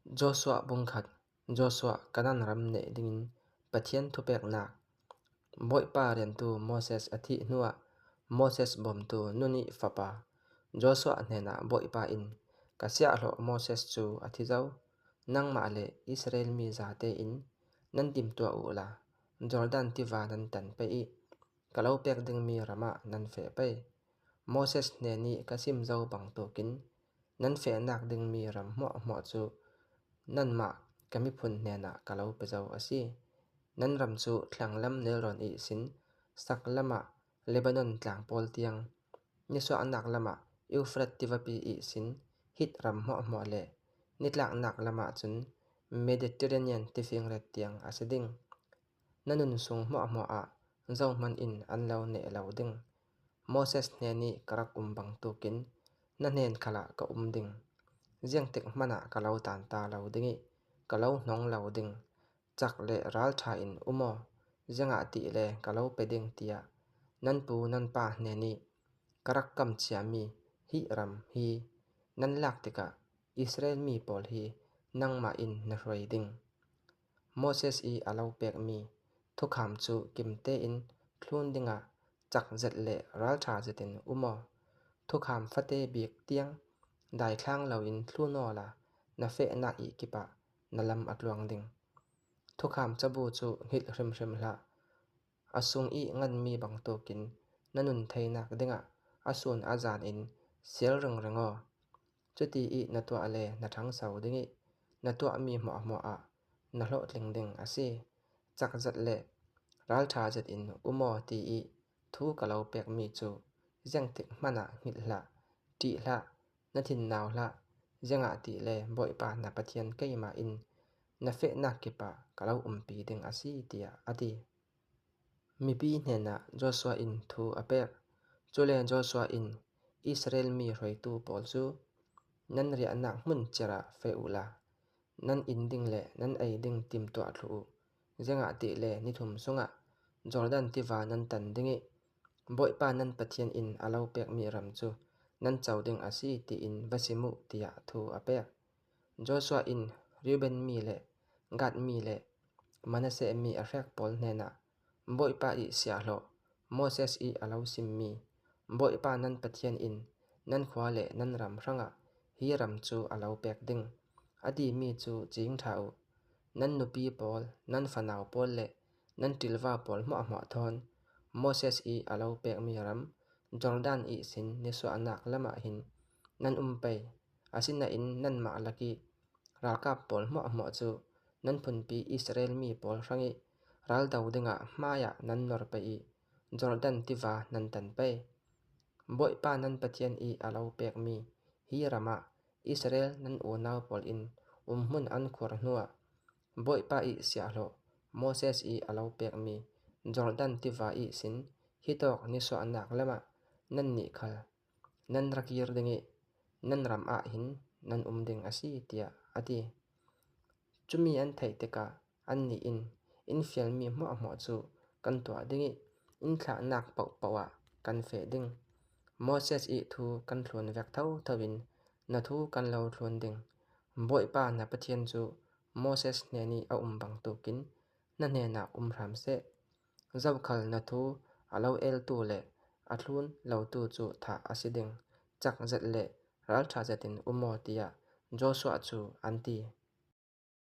Joshua bungkhat, Joshua Kanaan ram neh dingin Pathian thupeknak. Bawipa riantu Moses a thih hnuah Moses bawmtu Nun i fapa Joshua hnenah Bawipa in, Ka siahhlawh Moses cu a thi zau. Nangmah le Israel mi zate in nan timtuah u la, Jordan tiva nan tan pei i ka lo pek dingmi ram ah nan feh pei. Moses hnen i ka sim zau bantukin Nan fehnak dingmi ram hmuahhmuah cu nanmah ka miphun hnenah ka lo pe zau a si. Nan ram cu thlanglam nelrawn ihsin saklam ah Lebanon tlang pawl tiang, nisuahnak lam ah Eufrat tivapi ihsin Hit ram hmuahhmuah le nitlaknak lam ah cun Mediterranean tifingret tiang a si ding. Na nun sung hmuahhmuah ah zohhmanh in an lo neh lo ding. Moses hnen i ka rak um bantukin na hnen khal ah ka um ding. Ziangtik hmanh ah ka lo tanta lo ding i ka lo hnong lo ding. Cak le ralṭha in um aw, ziangah ti le ka lo pe ding tiah nan pu nan pa hnen i ka rak kam ciami hi ram hi nan lak tikah Israel mi pawl hi nangmah in na hruai ding. Moses i a lo pekmi thukham cu kim tein thlun dingah cak zet le ralṭha zet in um aw. Thukham fate bik tiang daithlang loin thlun aw la na fehnak ih kip ah na lam a tluang ding. Thukham cabu cu hngilh hrimhrim hlah. A sung i nganmi bantukin na nun theinak dingah a sun a zan in sial ringring aw. Cuti i na tuah le na ṭhangso ding i na tuahmi hmuahhmuah ah na hlawhtling ding a si. Cakzet le ralṭha zet in um aw ti i thu ka lo pekmi cu ziangtik hmanh ah hngilh hlah, ṭih hlah, na thinnau hlah, ziangah ti le Bawipa na Pathian keimah in na fehnak kip ah ka lo umpi ding a si, tiah a ti. Mipi hnenah Joshua in thu a pek. Cule Joshua in Israel mi hruaitu pawl cu, Nan riahnak hmun cer ah feh u la, nan inn ding le nan ei ding timtuah thlu u. Zeingah ti le nithum chungah Jordan tiva nan tan ding i Bawipa nan Pathian in a lo pekmi ram cu nan co ding a si tiin va sim u, tiah thu a pek. Joshua in Reuben mi le Gad mi le Manasseh mi a hrek pawl hnenah Bawipa i siahhlawh Moses i a lo simmi Bawipa nan Pathian in nan khua le nan ram hrangah hi ram cu a lo pek ding, a timi cu ciing ṭha u. Nan nupi pawl, nan fanau pawl le nan ṭilva pawl hmuahhmuah thawn Moses i a lo pekmi ram Jordan ihsin nisuahnak lam ah hin nan um pei. Asinain nanmah lak i ralkap pawl hmuahhmuah cu nan phunpi Israel mi pawl hrang i raldo dingah hmaiah nan nor pei i Jordan tiva nan tan pei. Bawipa nan Pathian i a lo pekmi hi ram ah Israel nan unau pawl in umhmun an khuar hnuah Bawipa i siahhlawh Moses i a lo pekmi Jordan tiva ihsin hi tawk nisuahnak lam ah nannih khal nan ra kir ding i nan ram ah hin nan um ding a si, tiah a ti. Cumi an theih tikah annih in inn fialmi hmuahhmuah cu kan tuah ding i inn thlahnak paohpaoh ah kan feh ding. Moses i thu kan thlun vek thotho in na thu kan lo thlun ding. Bawipa na Pathian cu Moses hnen i a um bantukin na hnenah um hram seh. Zokhal na thu a lo eltu le a thlun lotu cu thah a si ding. Cak zet le ralṭha zet in um aw tiah Joshua cu an ti.